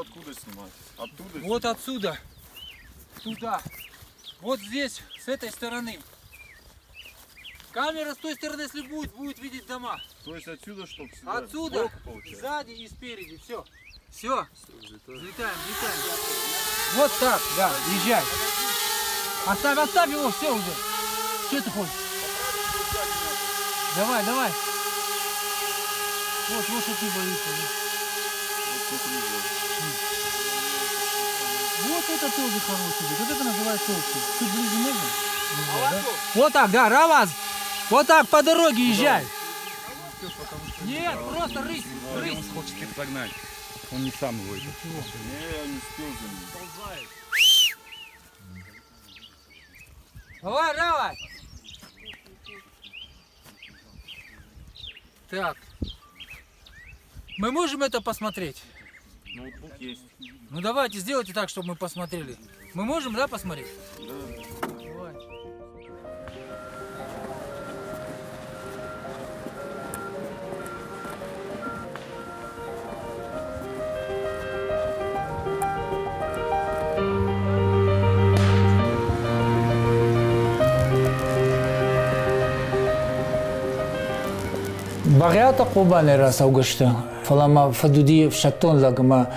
откуда снимать? Оттуда? Вот отсюда. Туда. Вот здесь, с этой стороны. Камера с той стороны, если будет, будет видеть дома. То есть отсюда, чтобы сюда? Отсюда, Сбоку, получается? сзади и спереди. Все. Все. Взлетаем, взлетаем. Вот так, да, езжай. Оставь, оставь его, все уже. Что ты хочешь? Давай, давай. Вот, лошадь не боится. Вот смотри, вот. Вот это тоже хороший. Вот это называется общий. Чуть ближе можно? Нельзя, да? Вот так, да, Раваз. Вот так по дороге езжай. Нет, просто рысь, рысь. Он хочет их догнать. Он не сам его идет. Не, я не успел за ним. Давай, давай. Так. Мы можем это посмотреть? Ноутбук есть. Ну давайте сделайте так, чтобы мы посмотрели. Мы можем, да, посмотреть? Да. Давай. Бӕгъиатӕ Хъобанӕй рацӕугӕ сты, фӕлӕ ма фыд уыди ӕфсӕддон лӕг ӕмӕ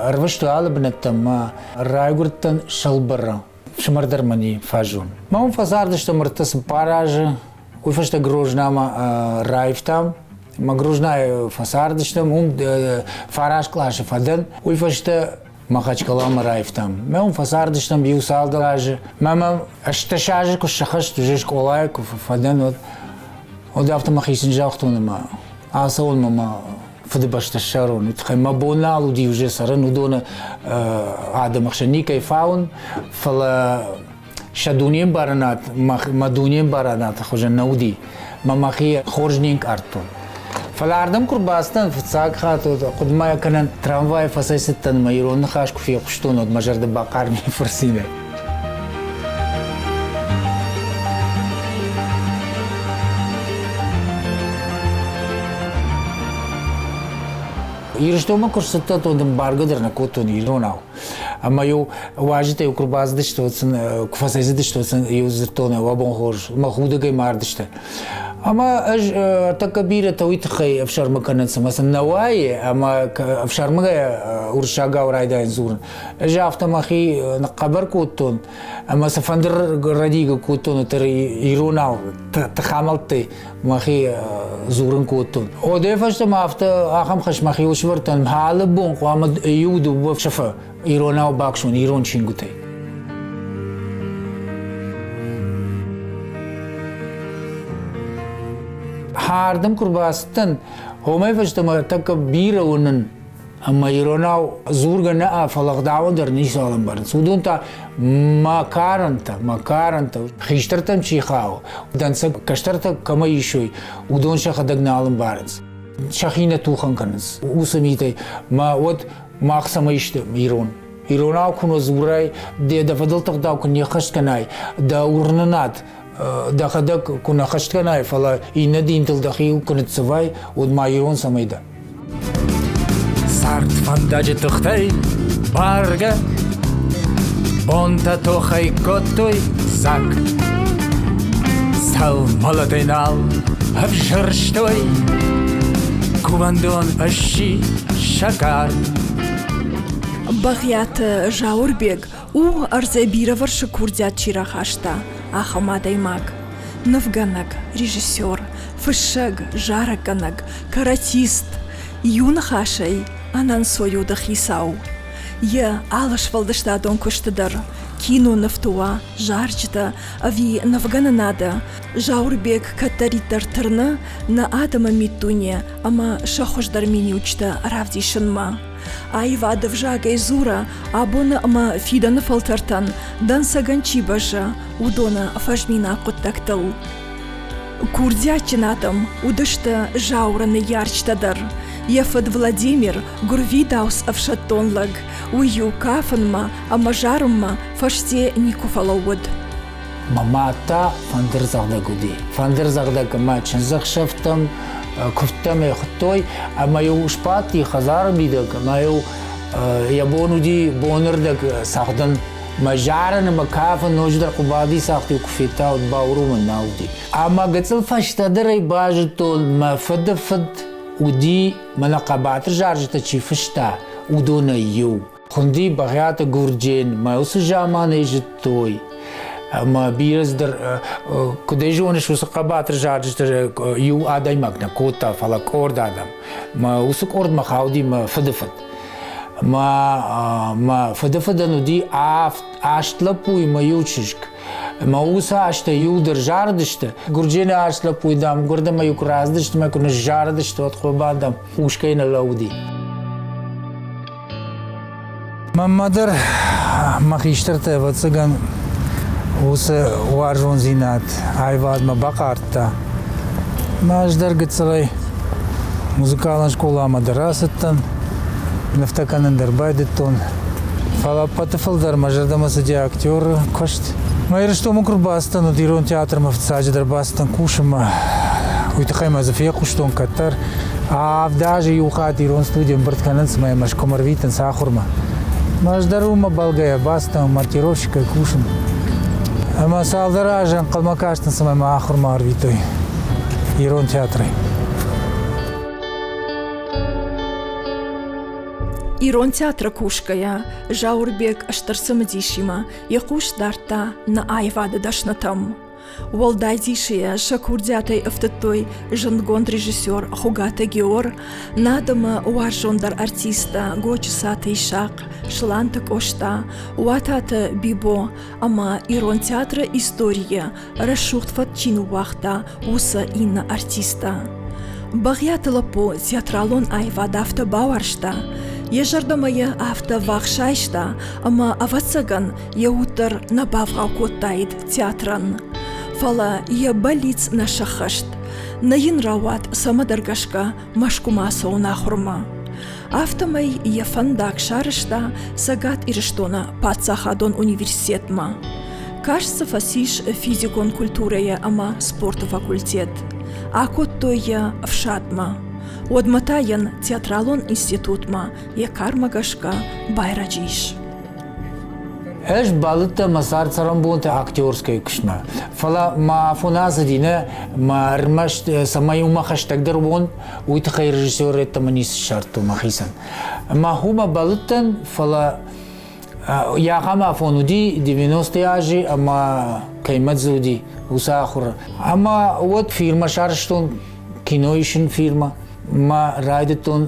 ӕрвыстой алы бынӕттӕм мӕ райгуырдтӕн Сӕлбӕры. Фсымӕр дӕр мӕ не фӕзон. Мӕ уым фӕцардыстӕм 34 азы, уый фӕстӕ Грознамӕ раивтам. Мӕ Грознайы фӕцардыстӕм, уым фараст къласы фӕдӕн. Уый фӕстӕ Махачкаламӕ раивтам. Мӕ уым фӕцардыстӕм иу цалдӕр азы. Мӕ мӕм 18 азы куы сӕххӕст, уже скъолайы куы фӕдӕн, уӕд Уӕд афтӕ мӕхицӕн загътон ӕмӕ ацӕуон мӕ мӕ фыдыбӕстӕ ссарон. Уый тыххӕй мӕ бон нал уыди уже цӕрын уыдоны адӕмы хсӕн никӕй фауын, фӕлӕ сӕ дунеӕмбарынад, мӕ дунеӕмбарынады хуызӕн нӕ уыди. Мӕ мӕхи хорз не нкъардтон. Фӕлӕ ардӕм куы рбацыдтӕн фыццаг хатт, хъуыдымӕ кӕнӕн трамвайы фӕцӕйцыдтӕн, мӕ ирон ныхас куы фехъуыстон, уӕд мӕ зӕрдӕ бахъарм и фырцинӕй. Ирыстонмӕ куы рцыдтӕн, то дын баргӕ дӕр нӕ кодтон иронау. Ӕмӕ-иу уазджытӕ-иу куы рбацыдысты, уӕд сын куы фӕцӕйцыдысты, уӕд сын иу дзырдтон, уӕ бон хорз, мӕ худӕгӕй мардысты. Ӕмӕ ӕз ӕртӕккӕ бирӕтӕ уый тыххӕй ӕфсӕрмы кӕнынц, ӕмӕ сын нӕ уайы, ӕмӕ ӕфсӕрмыгӕй уырыссагау райдайын дзурын. Ӕз афтӕ мӕхи ныхъхъӕбӕр кодтон ӕмӕ цы фӕндыр рӕдийгӕ кодтон, уӕддӕр иронау тыхамӕлттӕй мӕхи дзурын кодтон. Одӕй фӕстӕмӕ афтӕ ахӕм хӕс мӕхиуыл сӕвӕрдтон, алы бон хъуамӕ иу дыууӕ сыфы иронау бакӕсон ирон чингуытӕй. Хӕрдӕм куы рбацыдтӕн, уымӕй фӕстӕмӕ тӕккӕ бирӕ уынын ӕмӕ иронау дзургӕ нӕ, фӕлӕ ӕгъдауӕн дӕр ницыуал ӕмбарынц. Уыдон та мӕ карӕнтӕ, мӕ карӕнтӕ, хистӕртӕм чи хауы, дӕнцӕг кӕстӕртӕ кӕмӕ исой, уыдон сӕхӕдӕг нал ӕмбарынц. Сӕхи нӕ тухӕн кӕнынц уыцы митӕй. Мӕ уӕд мах цӕмӕй сты ирон? Иронау куы нӕ дзурай, дӕ дӕ фӕдыл тыгъдау куы не ххӕст кӕнай, дӕ уырнынад дӕхӕдӕг куы нӕ хӕст кӕнай, фӕлӕ иннӕ динтыл дӕхи куы ныццӕвай, уӕд ма ирон цӕмӕй дӕ? Цард фӕндаджы тыхтӕй баргӕ, бонтӕ тохӕй кодтой дзаг. Цал мӕлӕтӕй нал ӕвзӕрстой, кувӕндон ысси сӕкӕр. Бӕгъиаты Зауырбег у ӕрдзӕй бирӕвӕрсыг курдиат чи рахаста, ахӕм адӕймаг. Нывгӕнӕг, режиссер, фыссӕг, зарӕггӕнӕг, каратист, иу ныхасӕй ӕнӕнцой уды хицау. Йӕ алы сфӕлдыстадон куысты дӕр кинонывты уа, зарджытӕ ӕви нывгӕнынады Зауырбег кӕддӕриддӕр тырны нӕ адӕмы миддуне ӕмӕ сӕ хуыздӕр миниуджытӕ равдисынмӕ. Аивады ӕвзагӕй дзура абоны ӕмӕ фидӕны фӕлтӕртӕн дӕнцӕгӕн чи бӕззы, уыдоны фӕзминаг хъуыддӕгтыл. Курдиатджын адӕм уыдысты Зауыры ныййарджытӕ дӕр. Йӕ фыд Владимир гуырвидауц ӕфсӕддон лӕг, уый-иу кафынмӕ ӕмӕ зарынмӕ фӕсте никуы фӕлӕууыд. Мӕ мад та фӕндырдзӕгъдӕг уыди. Фӕндырдзӕгъдӕг ӕмӕ чындзӕхсӕвтӕм, куывдтӕм ӕй хуыдтой, ӕмӕ-иу сбадти хӕдзары мидӕг, ӕмӕ-иу Йӕ бон уыди бонырдӕг цӕгъдын. Мӕ зарын ӕмӕ кафын ноджыдӕр Хъуыбадыйы цагъд-иу куы федта, уӕд бауромӕн нал уыди. Ӕмӕ гыццыл фӕстӕдӕр ӕй базыдтон, мӕ фыды фыд уыди, мӕнӕ хъӕбатыр зарджытӕ чи фыста, уыдонӕй иу. Хуынди Бӕгъиаты Гурджен, мӕ уыцы заманӕй зыдтой. Ӕмӕ бирӕ цыдӕр, куыд ӕй зоныс, уыцы хъӕбатыр зарджытӕ иу адӕймаг нӕ кодта, фӕлӕ къорд адӕм. Мӕ уыцы къордмӕ хауди мӕ фыдыфыд. Мӕ, мӕ фыдыфыдӕн уыди аст лӕппуйы мӕ иу чызг. Мӕ уыцы азтӕ иу дӕр зарыдысты. Гурджены аст лӕппуйы, дам, гуырдымӕ-иу куы рацыдысты мӕ куы ныззарыдысты, уӕд Хъуыбад, дам, хъусгӕ нӕ лӕууыди. Мӕнмӕ дӕр мӕ хистӕртӕ, ӕвӕццӕгӕн, уыцы уарзондзинад аивадмӕ бахъардта. Мӕ ӕз дӕр гыццылӕй музыкалон скъоламӕ дӕр ацыдтӕн, нывтӕ кӕнын дӕр байдыдтон. Фӕлӕ ӕппӕты фылдӕр мӕ зӕрдӕмӕ цыди актеры куыст. Мӕ Ирыстонмӕ куы рбацыдтӕн, уӕд ирон театрмӕ фыццаджыдӕр бацыдтӕн кусынмӕ. Уый тыххӕй ма дзы фехъуыстон кӕддӕр. Авд азы иу хатт ирон студийы ӕмбырд кӕнынц ӕмӕ Мӕскуымӕ ӕрвитынц ахуырмӕ. Ӕз дӕр уымӕ бӕлгӕйӕ бацыдтӕн монтировщикӕй кусын. Ӕмӕ цалдӕр азы ӕнхъӕлмӕ кастӕн, цӕмӕй мӕ ахуырмӕ арвитой ирон театрӕй. Ирон театры кусгӕйӕ, Зауырбег стыр цымыдисимӕ йӕ хъус дардта нӕ аивады дӕснытӕм. Уӕлдай дисийӕ сӕ курдиатӕй ӕфтыдтой зындгонд режиссер Хуыгаты Геор, нӕ адӕмы уарзондӕр артисттӕ Гочысаты Исахъ, Сланты Къоста, Уататы Бибо ӕмӕ Ирон театры историйы рӕсугъд фӕд чи ныууагъта, уыцы иннӕ артисттӕ. Бӕгъиаты лӕппу театралон аивад афтӕ бауарзта, йӕ зӕрдӕмӕ йӕ афтӕ ввахс айста, ӕмӕ, ӕвӕццӕгӕн, йӕ уд дӕр нӕ бавгъау кодтаид театрӕн. Фӕлӕ йӕ бӕллиц нӕ сӕххӕст. Нӕ йын рауад цӕмӕдӕр гӕсгӕ Мӕскуымӕ ацӕуын ахуырмӕ. Афтӕмӕй йӕ фӕндаг сарӕзта Цӕгат Ирыстоны паддзахадон университетмӕ. Каст дзы фӕцис физикон культурӕйы ӕмӕ спорты факультет. Акодтой йӕ ӕфсадмӕ. Уӕдмӕ та йын театралон институтмӕ йӕ кармӕ гӕсгӕ байрӕджы ис. Ӕз бӕллыдтӕн мӕ цард-цӕрӕнбонты актерскӕйы куыстмӕ. Фӕлӕ мӕ афон ацыди, нӕ, мӕ ӕрмӕст цӕмӕй уымӕ хӕстӕгдӕр уон, уый тыххӕй режиссер йеддӕмӕ ницы ссардтон мӕхицӕн. Мӕ уымӕ бӕллыдтӕн, фӕлӕ йӕ ахӕм афон уыди 90-ы азы ӕмӕ кӕимӕ дзы уыди, уыцы ахуыры. Ӕмӕ уӕд фирмӕ сарӕзтон, кино исын фирмӕ. Мӕ райдыдтон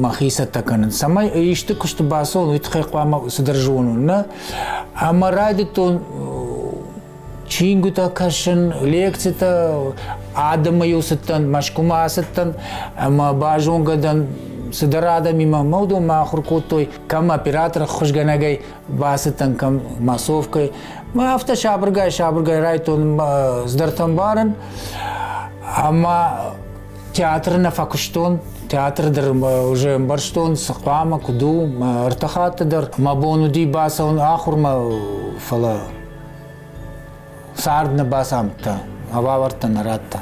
мӕхи цӕттӕ кӕнын. Цӕмӕй исты куысты бацӕуон, уый тыххӕй хъуамӕ цыдӕр зонон, нӕ? Ӕмӕ райдыдтон чингуытӕ кӕсын, лекцитӕ, адӕммӕ-иу цыдтӕн, Мӕскуымӕ ацыдтӕн ӕмӕ базонгӕ дӕн цыдӕр адӕмимӕ. Мӕ уыдон мӕ ахуыр кодтой, кӕм оператор ӕххуысгӕнӕгӕй бацыдтӕн, кӕм массовкӕй. Мӕ афтӕ сабыргай-сабыргай райдтон цыдӕртӕ ӕмбарын. Ӕмӕ театры нӕ фӕкуыстон, театры дӕр уже ӕмбӕрстон, цы хъуамӕ, куыд у, ӕртӕ хатты дӕр. Мӕ бон уыди бацӕуын ахуырмӕ, фӕлӕ цард нӕ бацамыдта, ӕвӕрдтӕ нӕ радта.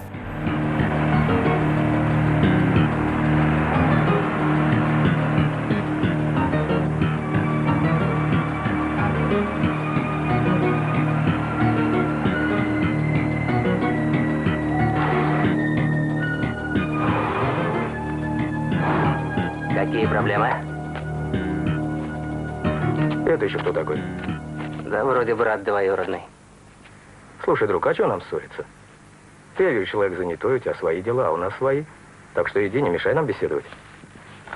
Какие проблемы? Это еще кто такой? Да вроде брат двоюродный. Слушай, друг, а что нам ссориться? Ты, я вижу, человек занятой, у тебя свои дела, а у нас свои. Так что иди, не мешай нам беседовать.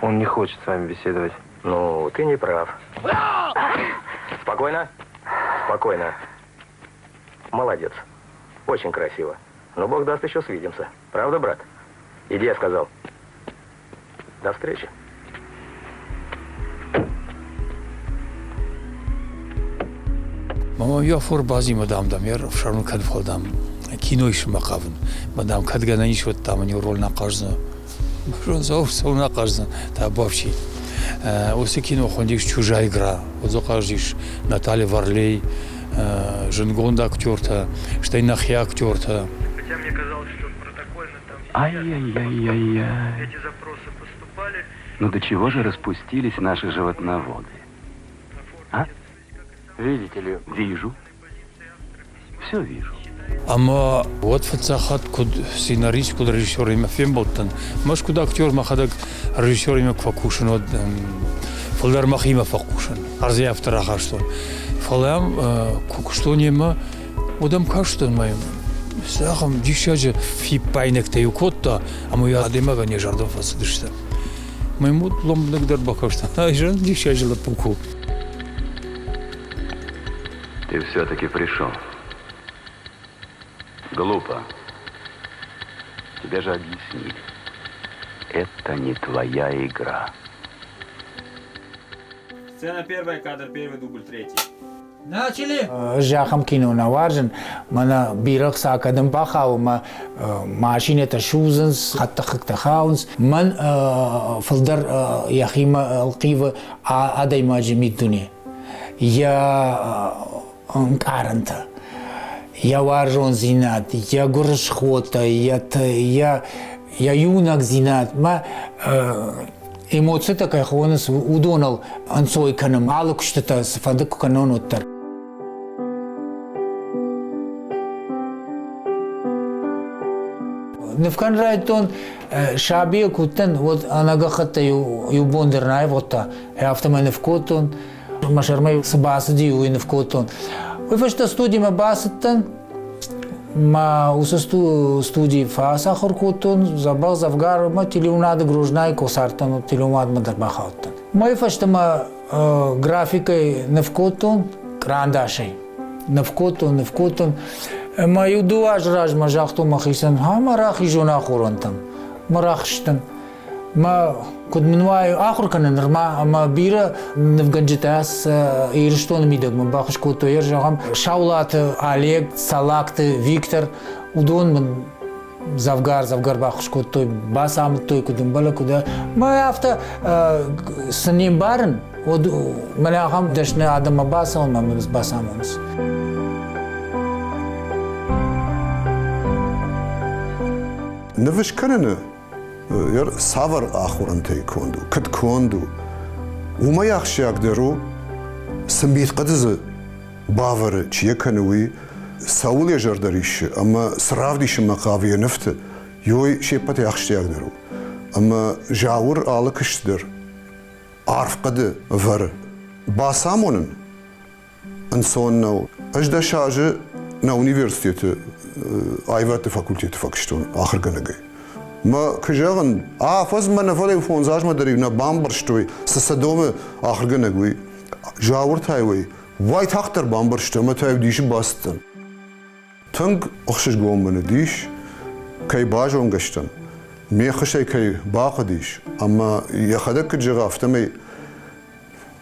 Он не хочет с вами беседовать. Ну, ты не прав. Спокойно. Спокойно. Молодец. Очень красиво. Но бог даст, еще свидимся. Правда, брат? Иди, я сказал. До встречи. Мама, иу афон базимӕ, дам, дам, йӕ ӕфсӕрмы кӕд фӕдам, кино исынмӕ хъавын. Мӕ, дам, кӕд гӕнӕн ис, уӕд, дам, ын иу роль нӕ хъаздзынӕ. Цӕуыл нӕ хъаздзынӕ, та бафси. Уыцы кино хуындис «Чужая игра». Уыцы хъазтис Наталья Варлей, зындгонд актертӕ, стӕй нӕхи актертӕ. Хотя мне казалось, что протокольно там Ай-яй-яй-яй-яй. Эти запросы поступают. Ну до чего же распустились наши животноводы? А? Видите ли? Вижу. Все вижу. Ӕмӕ уӕд фыццаг хатт куыд сценарист, куыд режиссеримӕ фембӕлдтӕн, мӕ куыд актер мӕхӕдӕг режиссеримӕ куы фӕкусын, уӕд фылдӕр мӕхимӕ фӕхъусын, ӕрдзӕй афтӕ рахастон. Фӕлӕ ам куы куыстон йемӕ, уӕд ӕм кастӕн мӕ ахӕм диссаджы фиппаинӕгтӕ-иу кодта, ӕмӕ йӕ адӕймагӕн йӕ зӕрдӕмӕ фӕцыдысты. Мӕ уд лӕмбынӕгдӕр бакастӕн, ай диссаджы лӕппу куы у. Ты все-таки пришел. Глупо. Тебе же объяснили. Это не твоя игра. Сцена первая, кадр первый, дубль третий. Начали! Ӕз ахӕм кино нӕ уарзын, мӕнӕ бирӕгъ сӕ кӕдӕм бахауы мӕ машинӕтӕ судзынц, хӕдтӕхӕгтӕ хауынц. Мӕн фылдӕр йӕхимӕ ӕлхъивы адӕймаджы миддуне. Йӕ ӕнкъарӕнтӕ, йӕ уарзондзинад, йӕ гуырысхотӕ, йӕ иунӕгдзинад мӕ эмоцитӕ кӕй хонынц, уыдоныл ӕнцой кӕнӕм алы куыстытӕ цыфӕнды куы кӕнон, уӕддӕр. Нывкӕн райдыдтон сабийӕ куы уыдтӕн, уӕд ӕнӕгӕххӕттӕй иу бон дӕр нӕ аивгъуыдта. Афтӕмӕй ныв кодтон. Мӕ сӕрмӕ цы бацыди, уый ныв кодтон. Уый фӕстӕ студимӕ бацыдтӕн. Мӕ уыцы студийы фӕцахуыр кодтон, дзӕбӕх дзӕвгар ӕмӕ телеуынады Грознайы куы цардтӕн, телеуынадмӕ дӕр бахаудтӕн. Мӕйы фӕстӕмӕ графикӕй ныв кодтон, кърандасӕй. Ныв кодтон, ныв кодтон. Ӕмӕ иу дыууӕ азы размӕ загътон мӕхицӕн, ма рахизон ахорӕнтӕм. Мӕ рахызтӕн. Мӕ куыд мын уайы ахуыр кӕнын нырма ӕмӕ бирӕ нывгӕнджытӕ Ирыстоны мидӕг мын баххуыс кодтой. Ӕз зӕгъӕм, Саулаты Олег, Салакты Виктор, уыдон мын дзӕвгар-дзӕвгар баххуыс кодтой, бацамыдтой, куыд ӕмбӕлы, куыд. Мӕ афтӕ цы не мбарын, уӕд мӕнӕ ахӕм дӕсны адӕммӕ бацӕуын мӕ мын бацамонынц. Ныв скӕныны цавӕр ахорӕнтӕй конд у, куыд конд у, уымӕй ахсджиагдӕр у, цы мидхъуыды дзы бавӕры, чи йӕ кӕны, уый, цӕуыл йӕ зӕрдӕ риссы ӕмӕ цы равдисынмӕ хъавы йӕ нывты, уый се ппӕтӕй ахсджиагдӕр у. Ӕмӕ Зауыр алы куыст дӕр арф хъуыды вӕры. Бацамонын ӕнцон нӕу. Ӕз 10 азы нӕ университеты аивӕдты факультеты фӕкуыстон ахуыргӕнӕгӕй. Мӕ куы зӕгъын, афӕдзмӕ нӕ, фӕлӕ 5 азмӕ дӕр-иу нӕ бамбӕрстой, цы сӕ домы ахуыргӕнӕг, уый. Зауыртӕй уый уайтагъддӕр бамбӕрстой ӕмӕ та-иу дисы бацыдтӕн. Тынг ӕхсызгон мын уыдис, кӕй базонгӕ стӕм, ме ххуысӕй кӕй бахъуыдис, ӕмӕ йӕхӕдӕг куыд зӕгъы, афтӕмӕй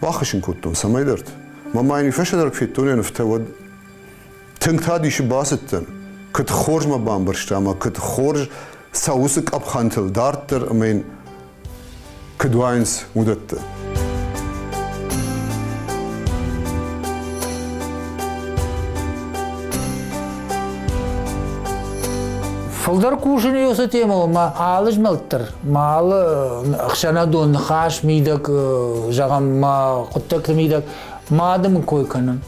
баххуыс ын кодтон цӕмӕйдӕрты. Мӕ ма йын фӕстӕдӕр куы федтон йӕ нывтӕ, уӕд тынг та дисы бацыдтӕн, куыд хорз мӕ бамбӕрста ӕмӕ куыд хорз сӕ уыцы къӕпхӕнтыл дарддӕр ӕмӕ йын куыд уайынц, уыдӕттӕ. Фылдӕр кусын уыцы темӕыл мӕ алы змӕлд дӕр, мӕ алы ӕхсӕнадон ныхас мидӕг, зӕгъӕм, мӕ хъуыддӕгты мидӕг мӕ адӕмы кой кӕнын.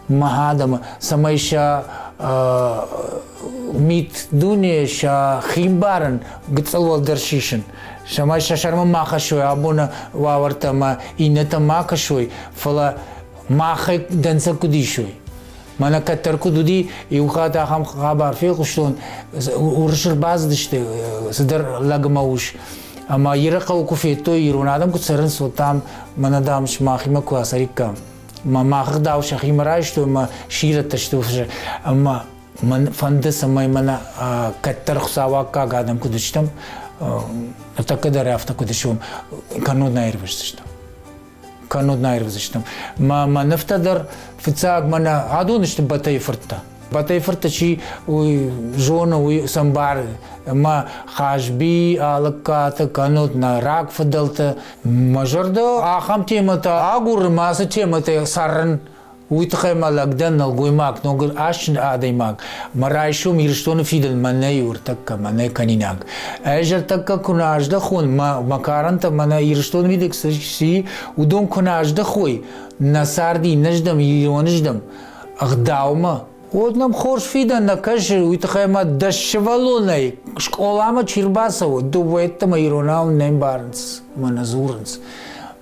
Мӕ адӕмы, цӕмӕй сӕ миддуне, сӕ химбарын гыццыл уӕлдӕр сисын, цӕмӕй сӕ сӕрмӕ ма хӕссой абоны уавӕртӕ ӕмӕ иннӕтӕ ма кӕсой, фӕлӕ махӕй дӕнцӕг куыд исой. Мӕнӕ кӕддӕр куыд уыди, иу хатт ахӕм хабар фехъуыстон, уырыс ӕрбацыдысты цыдӕр лӕг ӕмӕ ус. Ӕмӕ Ирыхъӕуы куы федтой, ирон адӕм куыд цӕрынц, уӕд, дам, мӕнӕ, дам, сымахимӕ куы ацӕриккам. Мӕ мах ӕгъдау сӕхимӕ райстой ӕмӕ сирӕттӕ сты ӕмӕ мӕн фӕнды, цӕмӕй мӕнӕ кӕддӕр хуыцауаккаг адӕм куыд стӕм, ныртӕккӕ дӕр афтӕ куыд стӕм, кӕннод нӕ аирвӕздзыстӕм. Кӕннод нӕ аирвӕздзыстӕм. Мӕ мӕ нывтӕ дӕр фыццаг мӕнӕ адон сты Бӕтӕйы фырттӕ. Бӕтӕйы фырттӕ чи уый зоны, уый сӕ мбары. Ӕмӕ Хазби, Алыккаты, кӕннод нӕ рагфыдӕлтӕ. Мӕ зӕрдӕ ахӕм темӕтӕ агуры, мӕ ацы темӕтӕ цӕрын. Уый тыххӕй мӕ лӕг дӕн, нӕлгоймаг, ног асджын адӕймаг. Мӕ райсом Ирыстоны фидӕн мӕнӕ и ӕртӕккӕ, мӕнӕ кӕнинаг. Ӕз ӕртӕккӕ куы нӕ аздӕхон, мӕ, мӕ карӕнтӕ мӕнӕ Ирыстоны мидӕг цы и, уыдон куы нӕ аздӕхой, нӕ цард иннӕздӕм, ироныздӕм, ӕгъдаумӕ, уӕд нӕм хорз фидӕн нӕ кӕсы, уый тыххӕй ма дӕ сывӕллонӕй скъоламӕ чи рбацӕуы, дыууӕ йеддӕмӕ иронау не мбарынц ӕмӕ нӕ дзурынц.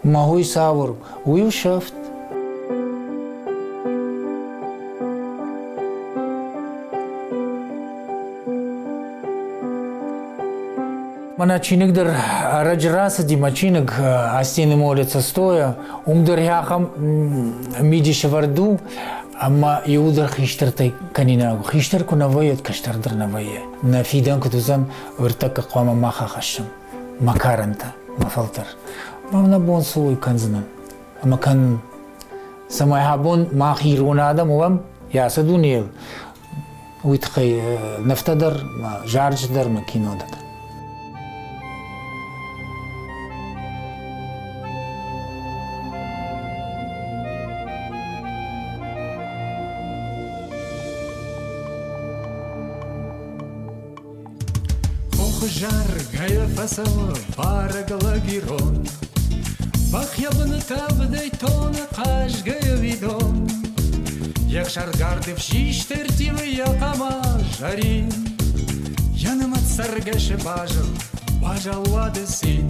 Мӕ уый цавӕр? Уый у сӕфт. Мӕнӕ чиныг дӕр ӕрӕджы рацыди, мӕ чиныг «А стены молятся стоя». Уым дӕр ахӕм мидис ӕвӕрд у, ӕмӕ иуылдӕр хистӕртӕй кӕнинаг у. Хистӕр куы нӕ вӕййы, уӕд кӕстӕр дӕр нӕ вӕййы. Нӕ фидӕн куыд уыдзӕн, ӕртӕккӕ хъуамӕ мах ахӕссӕм. Мӕ карӕнтӕ, мӕ фӕлтӕр. Мӕ нӕ бон цы уый кӕндзынӕн? Ӕмӕ кӕнын. Цӕмӕй абон мах ирон адӕм уӕм, йӕ ацы дунейыл, уый тыххӕй нывтӕ дӕр, мӕ зарджытӕ дӕр, мӕ кинотӕ дӕр. Хохы заргӕйӕ фӕцӕуы барӕг лӕг ирон. Бӕх йӕ быны тӕвдӕй тоны хъазгӕйӕ уидон. Йе хсаргарды фсист ӕрттивы йӕ хъама зӕрин. Йӕ нымӕт цӕргӕсы базыл уазал уады цин.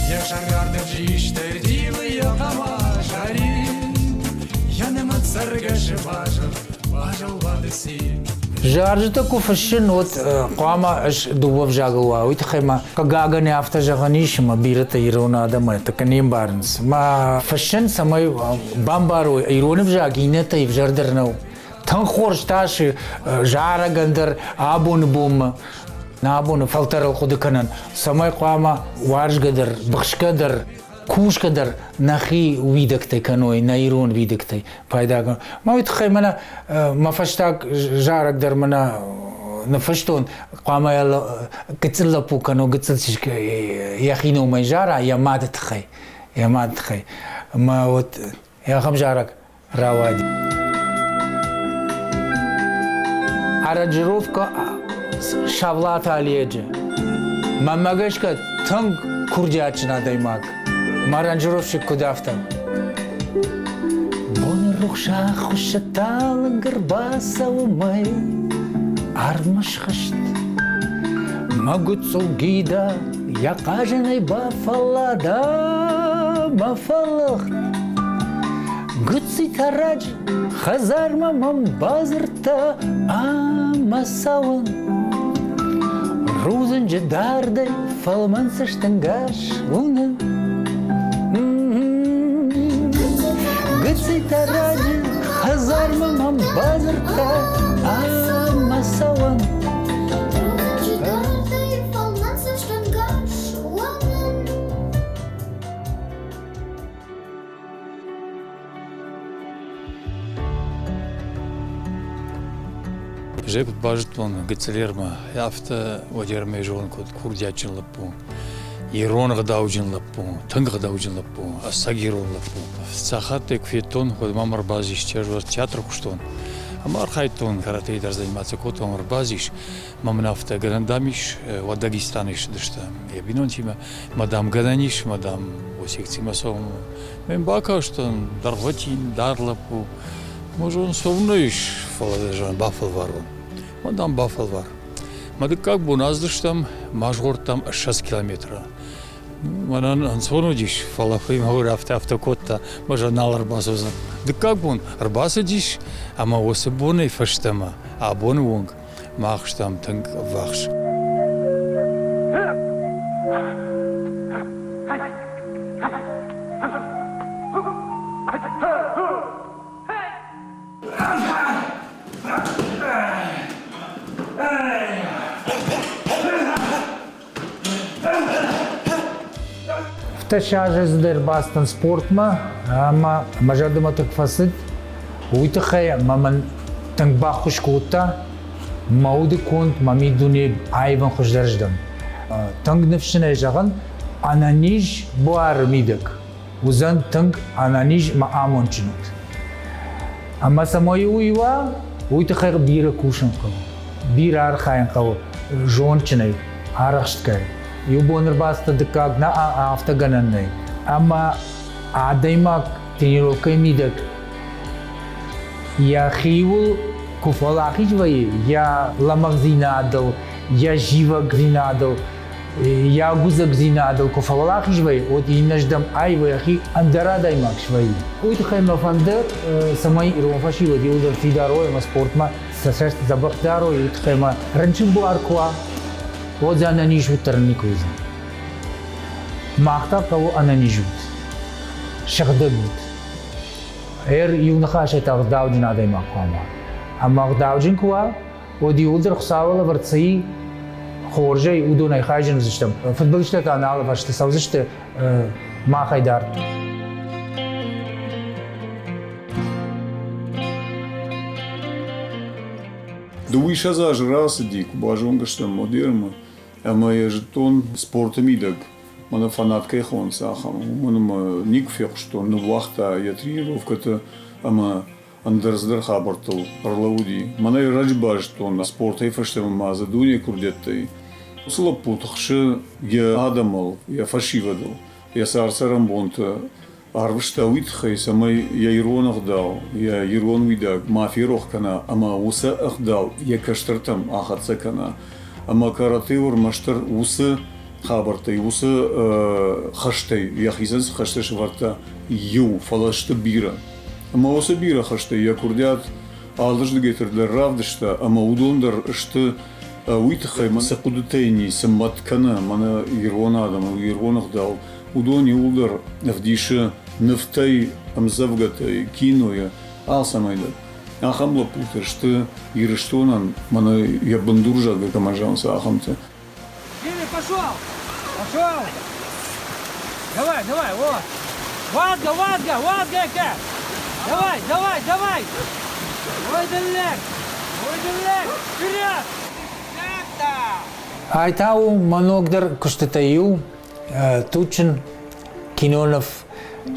Йе хсаргарды фсист ӕрттивы йӕ хъама зӕрин. Йӕ нымӕт цӕргӕсы базыл уазал уады цин. Зарджытӕ куы фыссын, уӕд хъуамӕ ӕз дыууӕ взагыл уа. Уый тыххӕй ма хъыгагӕн афтӕ зӕгъӕн ис, ӕмӕ бирӕтӕ ирон адӕмӕй тӕккӕ не мбарынц. Мӕ фыссын, цӕмӕй бамбарой, ирон ӕвзаг иннӕтӕй ӕвзӕрдӕр нӕу. Тынг хорз тасы зарӕгӕн дӕр абоны бонмӕ, нӕ абоны фӕлтӕрыл хъуыды кӕнӕн, цӕмӕй хъуамӕ уарзгӕ дӕр, быхсгӕ дӕр, кусгӕ дӕр нӕхи уидӕгтӕй кӕной, нӕ ирон уидӕгтӕй пайда кӕной. Мӕ уый тыххӕй мӕнӕ мӕ фӕстаг зарӕг дӕр мӕнӕ ныффыстон, хъуамӕ гыццыл лӕппу кӕнон, гыццыл чызг йӕхи номӕй зара йӕ мады тыххӕй, йӕ мады тыххӕй. Ӕмӕ вот ахӕм зарӕг рауади. Аранжировка Савлаты Оледжы. Мӕнмӕ гӕсгӕ тынг курдиатджын адӕймаг. Мӕ аранжировщик куыд афтӕ. Боны рухс ахуыссы талынг ӕрбацӕуы мӕй, арвмӕ схызт. Мӕ гуыцъыл гида йӕ хъазынӕй бафӕллад ӕмӕ фӕлыгъд. Гыцци раджы хӕдзармӕ мӕм бадзырдта ӕмӕ цӕуын. Рудзынджы дардӕй фӕлмӕн цӕстӕнгас уынын. Гыцци раджы хӕдзармӕ мӕм бадзырдта ӕмӕ цӕуын. Ӕз куыд базыдтон гыццылермӕ, афтӕ уӕдермӕ зонын куыд курдиатджын лӕппу, ирон ӕгъдауджын лӕппу, тынг ӕгъдауджын лӕппу, ӕцӕг ирон лӕппу. Сахаттӕй куы федтон, уӕд мӕм ӕрбазис, театры куыстон. Ӕмӕ архайдтон каратейы дӕр заниматься кодтон, ӕрбазис. Мӕ мын афтӕ гӕнӕн дам ис, уӕд Дагестанӕй ссыдысты йӕ бинонтимӕ. Мӕ дам гӕнӕн ис, мӕ дам секцимӕ цӕуын. Мӕн бакастӕн дӕргъвӕтин, даргъ лӕппу. Мӕ цӕуыннӕ ис, фӕлӕ зӕгъын, бафӕлварон. Мӕ дам бафӕлвар. Мӕ дыккаг бон аздыстӕм, ма згъордтам 20 километры. Мӕнӕн ӕнцон уыдис, фӕлӕ мӕгуыр афтӕ афтӕ кодта, мӕ зӕрдӕ нал ӕрбацӕудзӕн. Дыккаг бон ӕрбацыдис ӕмӕ уыцы бонӕй фӕстӕмӕ абоны онг мах стӕм тынг ӕввахс. Фтӕсазы ӕрбацыдтӕн спортмӕ ӕмӕ мӕ зӕрдӕмӕ тынг фӕцыд. Уый тыххӕй ӕмӕ мын тынг баххуыс кодта мӕ уды конд, мӕ миддуне аивын хуыздӕрыздӕм. Тынг ныфсджынӕй зӕгъын, ӕнӕниз буары мидӕг уыдзӕн тынг ӕнӕниз мӕ амондджын уд. Ӕмӕ цӕмӕй уый уа, уый тыххӕй бирӕ кусын хъӕуы, бирӕ архайын хъӕуы зондджынӕй, арӕхстгай. Иу бон ӕрбацыдтӕ, дыккаг нӕ, афтӕ гӕнӕн нӕй. Ӕмӕ адӕймаг тренировкӕйы мидӕг йӕхиуыл куы фӕлахиз вӕййы, йӕ лӕмӕгъдзинадыл, йӕ зивӕгдзинадыл, йӕ ӕгуыдзӕгдзинадыл куы фӕуӕлахиз вӕййы, уӕд иннӕздӕм аивы йӕхи ӕндӕр адӕймаг свӕййы. Уый тыххӕй мӕ фӕнды, цӕмӕй ирон фӕсивӕд иууылдӕр фидар уой ӕмӕ спортмӕ сӕ цӕст дзӕбӕх дарой, уый тыххӕй мӕ рынчын буар куы уа, уӕд дзы ӕнӕниз уд дӕр никуы уыдзӕн. Мах та хъӕуы ӕнӕниз уд, сыгъдӕг уд. Ӕр иу ныхасӕй та ӕгъдауджын адӕймаг хъуамӕ. Ӕмӕ ӕгъдауджын куы уа, уӕд иууылдӕр Хуыцауы лӕвӕрд цы хорзӕй, уыдонӕй хайджын уыдзыстӕм. Фыдбылызтӕ та нал ӕвӕрсты цӕудзысты махӕй дард. Дыууиссӕдз азы рацыди, куы базонгӕ стӕм модермы, ӕмӕ йӕ зыдтон спорты мидӕг. Мӕнӕ фанат кӕй хонынц, ахӕм. Уымӕн ӕмӕ никуы фехъуыстон, ныууагъта йӕ тренировкӕтӕ ӕмӕ ӕндӕр цыдӕр хабӕрттыл ӕрлӕууыди. Мӕнӕй раджы базыдтон, спортӕй фӕстӕмӕ ма дзы дуне курдиӕттӕй. Уыцы лӕппу тыхсы йӕ адӕмыл, йӕ фӕсивӕдыл, йӕ цард-цӕрӕнбонты арвыста уый тыххӕй, цӕмӕй йӕ ирон ӕгъдау, йӕ ирон уидаг ма ферох кӕна ӕмӕ уыцы ӕгъдау йӕ кӕстӕртӕм ахӕццӕ кӕна. Ӕмӕ каратэ ӕрмӕстдӕр уыцы хабӕрттӕй, уыцы хӕстӕй йӕхицӕн цы хӕстӕ сӕвӕрдта, иу, фӕлӕ сты бирӕ. Ӕмӕ уыцы бирӕ хӕстӕй йӕ курдиат алырдыгӕй дӕр равдыста, ӕмӕ уыдон дӕр сты уый тыххӕй цы хъуыдытӕ йын и, цы мӕт кӕны мӕнӕ ирон адӕмы, ирон ӕгъдау, уыдон иууылдӕр ӕвдисы нывтӕй, ӕмдзӕвгӕтӕй, кинойӕ, алцӕмӕй дӕр. Ахӕм лӕппутӕ сты Ирыстонӕн, мӕнӕ йӕ бындурзӕгъгӕ кӕмӕн зӕгъынц, ахӕмтӕ. Дима, пошел! Пошел! Давай, давай, вот! Вазга, Вазга, Вазга, Давай, давай, давай! Ой, далек! Ой, далек! Вперед! Ай та у мӕ ногдӕр куыстытӕй иу, туджджын киноныв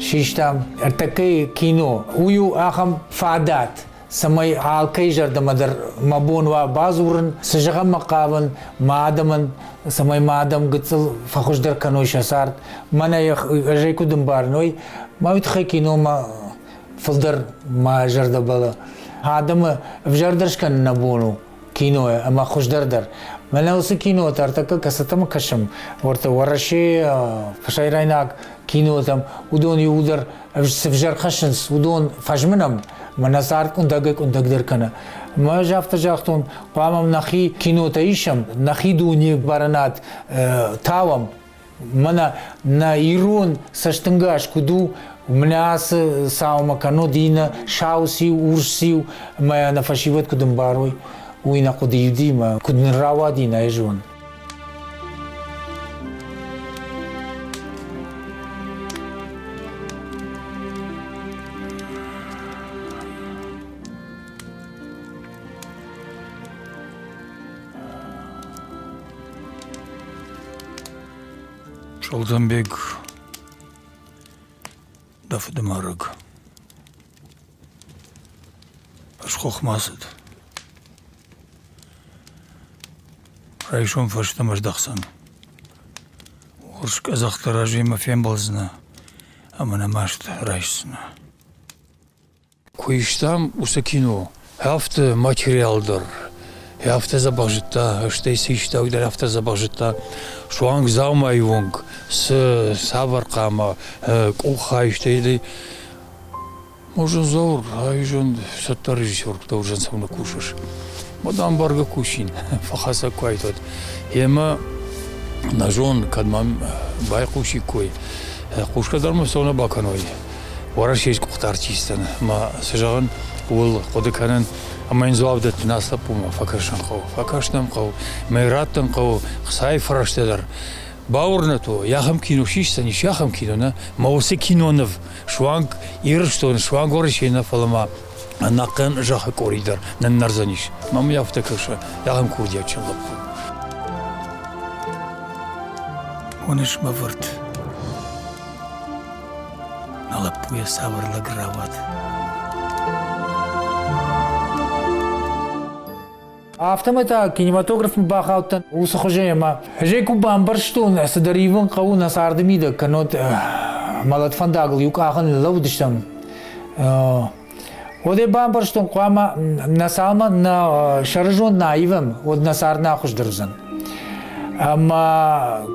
систам. Ӕртӕккӕйы кино. Уый у ахӕм фадат, цӕмӕй алкӕй зӕрдӕмӕ дӕр мӕ бон уа бадзурын, цы зӕгъӕм мӕ хъавын мӕ адӕмӕн, цӕмӕй мӕ адӕм гыццыл фӕхуыздӕр кӕной сӕ цард. Мӕнӕ ӕз ӕй куыд ӕмбарын, уый мӕ уый тыххӕй киномӕ фылдӕр мӕ зӕрдӕ бӕлы. Адӕмы ӕвзӕрдӕр скӕнын нӕ бон у кинойы ӕмӕ хуыздӕр дӕр. Мӕнӕ уыцы кинотӕ ӕртӕккӕ кӕцытӕм кӕсӕм, уӕртӕ Уӕрӕсейы фӕсайрайнаг кинотӕм, уыдон иууылдӕр цы взӕр хӕссынц, уыдон фӕзмынӕм, мӕнӕ цард къуындӕгӕй-къуындӕгдӕр кӕны. Мӕ ӕз афтӕ загътон, хъуамӕ нӕхи кинотӕ исӕм, нӕхи дуне барынад тауӕм, мӕнӕ нӕ ирон цӕстӕнгас куыд у, мӕнӕ ацы цаумӕ кӕннод иннӕ сау циу, урс циу, ӕмӕ нӕ фӕсивӕд куыд ӕмбарой, уый нӕ хъуыды иуди мӕ куыд нын рауади, нӕ зон. Солтанбег, дӕ фыдымарӕг. Фӕсхохмӕ ацыд. Райсом фӕстӕмӕ здӕхдзӕн. Урс къӕдзӕхты разӕй мӕ фембӕлдзынӕ ӕмӕ нӕ маст райсдзынӕ. Куы истам уыцы кино, афтӕ материал дӕр, афтӕ дзӕбӕх зыдта, стӕй цы иста, уый дӕр афтӕ дзӕбӕх зыдта. Суанг дзаумайы онг цы цавӕр хъама, къухӕй, стӕй Может, Заур, айзон цӕттӕ режиссер дӕужӕн цӕуылнӕ кусыс? Мадам бӕргӕ кусин, фӕхӕцӕг куы айтод. Емӕ нӕ зон, кӕд мӕм байхъусиккой, хъусгӕ дӕр мӕ цӕуылнӕ бакӕной. Уӕрӕсейы сгуыхт артисттӕн ма цы зӕгъын, ууыл хъуыды кӕнын ӕмӕ йын дзуапп дӕттын ацы лӕппумӕ фӕкӕсын хъӕуы, фӕкӕсын ӕм хъӕуы, мӕ раттын хъӕуы хцайы фӕрӕзтӕ дӕр. Бауырнӕт уӕ, ахӕм кино систдзӕнис, ахӕм кино нӕ, мӕ уыцы киноныв суанг Ирыстоны, суанг Уӕрӕсейы нӕ, фӕлӕ ма ӕнӕхъӕн зӕххы къори дӕр ныннӕрдзӕнис. Мӕм афтӕ кӕсы, ахӕм курдиатджын лӕппу. Уыныс, мӕ фырт, нӕ лӕппуйӕ цавӕр лӕг рауад. Афтӕмӕй та кинематографмӕ бахаудтӕн уыцы хуызӕй ӕмӕ ӕз ӕй куы бамбӕрстон, цыдӕр ивын хъӕуы нӕ царды мидӕг, кӕннод мӕлӕт фӕндагыл иу къахын лӕудыстӕм. Уӕд ӕй бамбӕрстон, хъуамӕ нӕ цалмӕ нӕ сӕрызонд нӕ аивӕм, уӕд нӕ цард нӕ хуыздӕр уыдзӕн. Ӕмӕ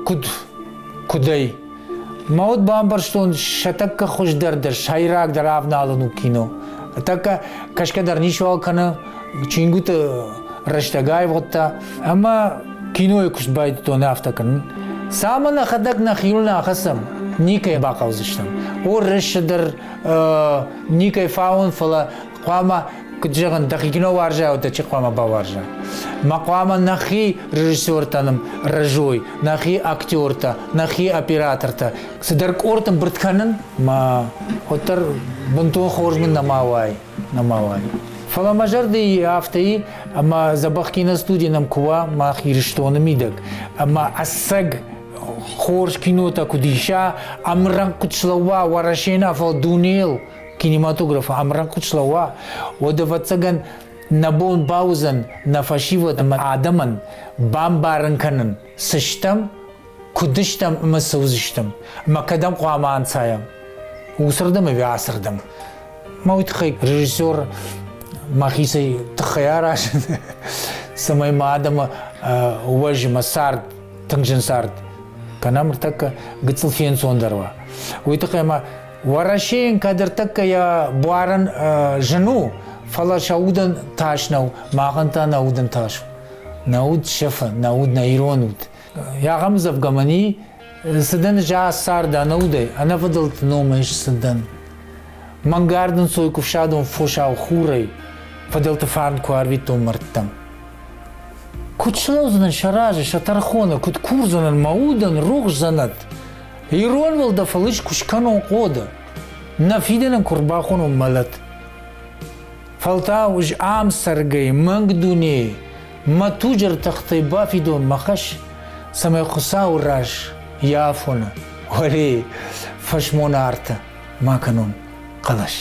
куыд, куыдӕй? Мӕ уд бамбӕрстон, сӕ тӕккӕ хуыздӕр дӕр, сӕйрагдӕр ӕвналын у кино. Тӕккӕ кӕсгӕ дӕр ницыуал кӕны, чингуыты рӕстӕг аивгъуыдта ӕмӕ кинойы куыст байдыдтон афтӕ кӕнын. Цалынмӕ нӕхӕдӕг нӕхиуыл нӕ ахӕцӕм, никӕй бахъӕудзыстӕм. О, рыссы дӕр никӕй фауын, фӕлӕ хъуамӕ куыд зӕгъын, дӕхи кино уарзай, уӕд дӕ чи хъуамӕ бауарза? Ма хъуамӕ нӕхи режиссертӕ нын рӕзой, нӕхи актертӕ, нӕхи оператортӕ. Цыдӕр къорд ӕмбырд кӕнын, ма уӕддӕр бынтон хорз мын нӕма уай, нӕма уай. Фӕлӕ мӕ зӕрды афтӕ и, ӕмӕ дзӕбӕх киностуди нӕм куы уа мах Ирыстоны мидӕг, ӕмӕ ӕцӕг хорз кинотӕ куыд иса, ӕмрӕнхъ куыд слӕууа Уӕрӕсейы нӕ, фӕлӕ дунейыл кинематографы ӕмрӕнхъ куыд слӕууа, уӕд, ӕвӕццӕгӕн, нӕ бон бауыдзӕн нӕ фӕсивӕд ӕмӕ адӕмӕн бамбарын кӕнын, цы стӕм, куыд стӕм ӕмӕ цы уыдзыстӕм, ӕмӕ кӕдӕм хъуамӕ анцайӕм, уыцырдӕм ӕви ацырдӕм. Мӕ уый тыххӕй режиссер мӕхицӕй тыххӕй аразын, цӕмӕй мӕ адӕмы уӕз мӕ цард, тынг зын цард кӕнӕм ӕртӕккӕ гыццыл фенцондӕр уа. Уый тыххӕй мӕ Уӕрӕсейӕн кӕд ӕртӕккӕ йӕ буарӕн зын у, фӕлӕ сӕ удӕн тас нӕу, махӕн та нӕ удӕн тас у. Нӕ уд сӕфы, нӕ уд нӕ ирон уд. Ахӕм ӕмдзӕвгӕ мӕн и, цыдӕн ӕз цард ӕнӕудӕй, ӕнӕфыдӕлты номӕй сцыдӕн. Мӕнгард ӕнцой куы фсадон фосау хурӕй, фыдӕлты фарн куы арвитон мӕрдтӕм. Куыд слӕудзынӕн сӕ разы, сӕ тӕрхоны, куыд курдзынӕн мӕ удӕн рухс дзӕнӕт? Ирон уӕлдӕфыл ис куы скӕнон хъоды, нӕ фидӕнӕн куы рбахонон мӕлӕт. Фӕлтау ӕз ам цӕргӕй мӕнг дунейы мӕ туджы ртӕхтӕй бафидон мӕ хӕс, цӕмӕй Хуыцауы раз йӕ афоны уӕлейы фӕсмон арты ма кӕнон хъӕлӕс.